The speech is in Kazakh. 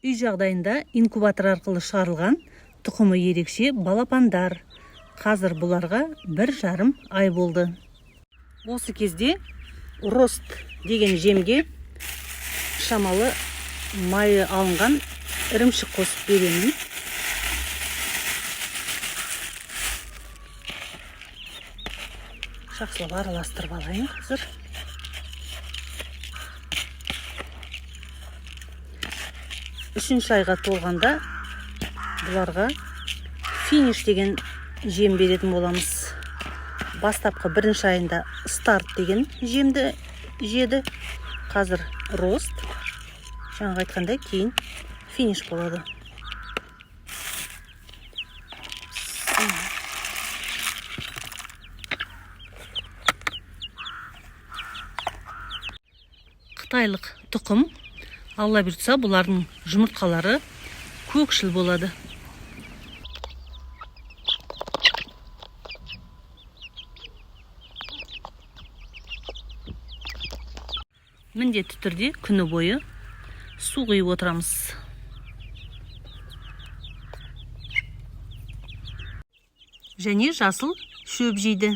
Үй жағдайында инкубатор арқылы шығарылған тұқымы ерекше балапандар. Қазір бұларға 1,5 ай болды. Осы кезде Рост деген жемге шамалы майы алынған ірімшік қосып беремін. Жақсылап араластырып алайын қазір. Үшінші айға толғанда бұларға Финиш деген жем беретін боламыз. Бастапқы бірінші айында Старт деген жемді жеді. Қазір Рост. Жаңағы айтқандай, кейін Финиш болады. Қытайлық тұқым. Алла бұйыртса, бұлардың жұмыртқалары көкшіл болады. Міндетті түрде күні бойы су құйып отырамыз. Және жасыл шөп жейді.